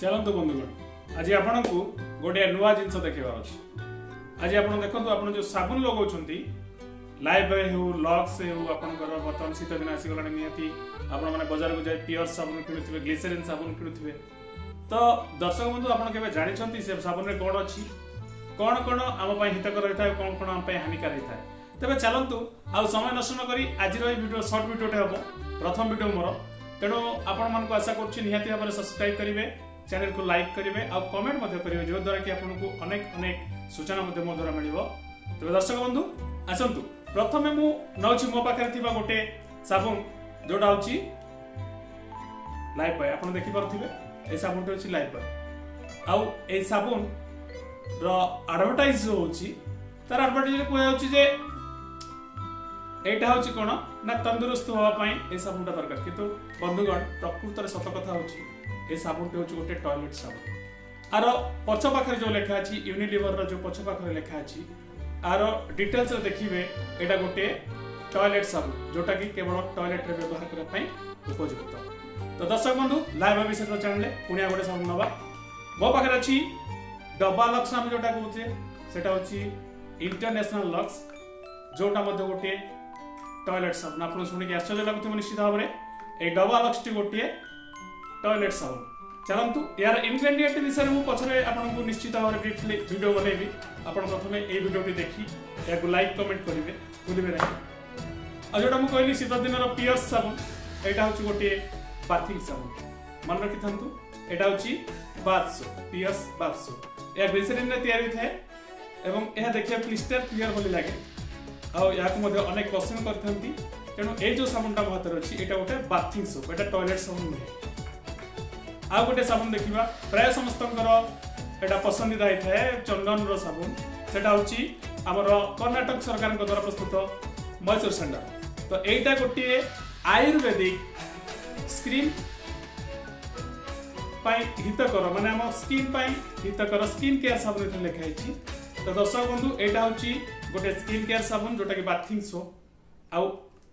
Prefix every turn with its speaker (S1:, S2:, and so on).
S1: ଚାଲନ୍ତୁ ବନ୍ଧୁଗଣ, ଆଜି ଆପଣଙ୍କୁ ଗୋଟିଏ ନୂଆ ଜିନିଷ ଦେଖେଇବାର ଅଛି। ଆଜି ଆପଣ ଦେଖନ୍ତୁ, ଆପଣ ଯୋଉ ସାବୁନ ଲଗାଉଛନ୍ତି, ଲାଇଫ୍ ବୟ ହେଉ, ଲକ୍ସ ହେଉ, ଆପଣଙ୍କର ବର୍ତ୍ତମାନ ଶୀତ ଦିନ ଆସିଗଲାଣି, ନିହାତି ଆପଣମାନେ ବଜାରକୁ ଯାଇ ପିୟର୍ସ ସାବୁନ କିଣୁଥିବେ, ଗ୍ଲିସେରିନ୍ ସାବୁନ କିଣୁଥିବେ। ତ ଦର୍ଶକ ବନ୍ଧୁ, ଆପଣ କେବେ ଜାଣିଛନ୍ତି ସେ ସାବୁନରେ କ'ଣ ଅଛି, କ'ଣ କ'ଣ ଆମ ପାଇଁ ହିତକର ରହିଥାଏ, କ'ଣ କ'ଣ ଆମ ପାଇଁ ହାନିକାର ହେଇଥାଏ? ତେବେ ଚାଲନ୍ତୁ, ଆଉ ସମୟ ନଷ୍ଟ ନ କରି ଆଜିର ଏଇ ଭିଡ଼ିଓ ସର୍ଟ ଭିଡ଼ିଓଟେ ହେବ, ପ୍ରଥମ ଭିଡ଼ିଓ ମୋର। ତେଣୁ ଆପଣମାନଙ୍କୁ ଆଶା କରୁଛି ନିହାତି ଭାବରେ ସବସ୍କ୍ରାଇବ୍ କରିବେ, ଚ୍ୟାନେଲକୁ ଲାଇକ୍ କରିବେ ଆଉ କମେଣ୍ଟ ମଧ୍ୟ କରିବେ, ଯେଉଁଦ୍ୱାରା କି ଆପଣଙ୍କୁ ଅନେକ ଅନେକ ସୂଚନା ମଧ୍ୟ ମୋ ଦ୍ୱାରା ମିଳିବ। ତେବେ ଦର୍ଶକ ବନ୍ଧୁ, ଆସନ୍ତୁ, ପ୍ରଥମେ ମୁଁ ନେଉଛି ମୋ ପାଖରେ ଥିବା ଗୋଟେ ସାବୁନ, ଯୋଉଟା ହେଉଛି ଲାଇଫ୍ ବୟ। ଆପଣ ଦେଖିପାରୁଥିବେ, ଏଇ ସାବୁନଟି ହେଉଛି ଲାଇଫ୍ ବୟ। ଆଉ ଏଇ ସାବୁନ ର ଆଡଭର୍ଟାଇଜ ହେଉଛି, ତାର ଆଡଭର୍ଟାଇଜରେ କୁହାଯାଉଛି ଯେ ଏଇଟା ହେଉଛି କ'ଣ ନା ତନ୍ଦୁରୁସ୍ତ ହେବା ପାଇଁ ଏଇ ସାବୁନଟା ଦରକାର। କିନ୍ତୁ ବନ୍ଧୁଗଣ, ପ୍ରକୃତରେ ସତ କଥା ହେଉଛି ଏ ସାବୁନଟି ହେଉଛି ଗୋଟେ ଟଏଲେଟ୍ ସାବୁନ। ଆର ପଛ ପାଖରେ ଯୋଉ ଲେଖା ଅଛି, ୟୁନିଲିଭରର ଯୋଉ ପଛ ପାଖରେ ଲେଖା ଅଛି, ଆର ଡିଟେଲ୍ସରେ ଦେଖିବେ, ଏଇଟା ଗୋଟେ ଟଏଲେଟ୍ ସାବୁନ, ଯୋଉଟା କି କେବଳ ଟଏଲେଟରେ ବ୍ୟବହାର କରିବା ପାଇଁ ଉପଯୁକ୍ତ। ତ ଦର୍ଶକ ବନ୍ଧୁ, ଲାଇଫ୍ ବିଷୟରେ ତ ଜାଣିଲେ, ପୁଣି ଆଉ ଗୋଟେ ସାବୁନ ନେବା। ମୋ ପାଖରେ ଅଛି ଡବା ଲକ୍ସ, ଆମେ ଯୋଉଟା କହୁଛେ ସେଟା ହେଉଛି ଇଣ୍ଟରନ୍ୟାସନାଲ ଲକ୍ସ, ଯୋଉଟା ମଧ୍ୟ ଗୋଟିଏ ଟଏଲେଟ୍ ସାବୁନ। ଆପଣଙ୍କୁ ଶୁଣିକି ଆଶ୍ଚର୍ଯ୍ୟ ଲାଗୁଥିବ ନିଶ୍ଚିତ ଭାବରେ, ଏଇ ଡବା ଲକ୍ସଟି ଗୋଟିଏ ଟଏଲେଟ୍ ସାବୁନ। ଚାଲନ୍ତୁ, ଏହାର ଇନଗ୍ରେଡିଏଣ୍ଟ ବିଷୟରେ ମୁଁ ପଛରେ ଆପଣଙ୍କୁ ନିଶ୍ଚିତ ଭାବରେ ବ୍ରିଫଲି ଭିଡ଼ିଓ ବନେଇବି। ଆପଣ ପ୍ରଥମେ ଏଇ ଭିଡ଼ିଓଟି ଦେଖି ଏହାକୁ ଲାଇକ୍, କମେଣ୍ଟ କରିବେ, ଭୁଲିବେ ନାହିଁ। ଆଉ ଯୋଉଟା ମୁଁ କହିଲି ଶୀତ ଦିନର ପିୟର୍ସ ସାବୁନ, ଏଇଟା ହେଉଛି ଗୋଟିଏ ବାଥିଂ ସାବୁନ। ମନେ ରଖିଥାନ୍ତୁ, ଏଇଟା ହେଉଛି bath soap, Pierce bath soap. ଏହା ଗ୍ଲିସେରିନରେ ତିଆରି ହୋଇଥାଏ ଏବଂ ଏହା ଦେଖିବାକୁ କ୍ରିଷ୍ଟାଲ କ୍ଲିୟର ଭଳି ଲାଗେ ଆଉ ଏହାକୁ ମଧ୍ୟ ଅନେକ ପସନ୍ଦ କରିଥାନ୍ତି। ତେଣୁ ଏଇ ଯୋଉ ସାବୁନଟା ମୋ ହାତରେ ଅଛି, ଏଇଟା ଗୋଟେ ବାଥିଂ ସୋପ୍, ଏଇଟା ଟଏଲେଟ୍ ସାବୁନ ନୁହେଁ। ଆଉ ଗୋଟେ ସାବୁନ ଦେଖିବା, ପ୍ରାୟ ସମସ୍ତଙ୍କର ଏଇଟା ପସନ୍ଦିଦା ହେଇଥାଏ, ଚନ୍ଦନର ସାବୁନ। ସେଟା ହେଉଛି ଆମର କର୍ଣ୍ଣାଟକ ସରକାରଙ୍କ ଦ୍ୱାରା ପ୍ରସ୍ତୁତ ମୈସୂର ସାଣ୍ଡାଲ। ତ ଏଇଟା ଗୋଟିଏ ଆୟୁର୍ବେଦିକ ସ୍କିନ୍ ପାଇଁ ହିତକର, ମାନେ ଆମ ସ୍କିନ୍ ପାଇଁ ହିତକର ସ୍କିନ୍ କେୟାର ସାବୁନ ଏଥିରେ ଲେଖା ହେଇଛି। ତ ଦର୍ଶକ ବନ୍ଧୁ, ଏଇଟା ହେଉଛି ଗୋଟେ ସ୍କିନ୍ କେୟାର ସାବୁନ, ଯୋଉଟା କି ବାଥିଂ ସୋପ୍ ଆଉ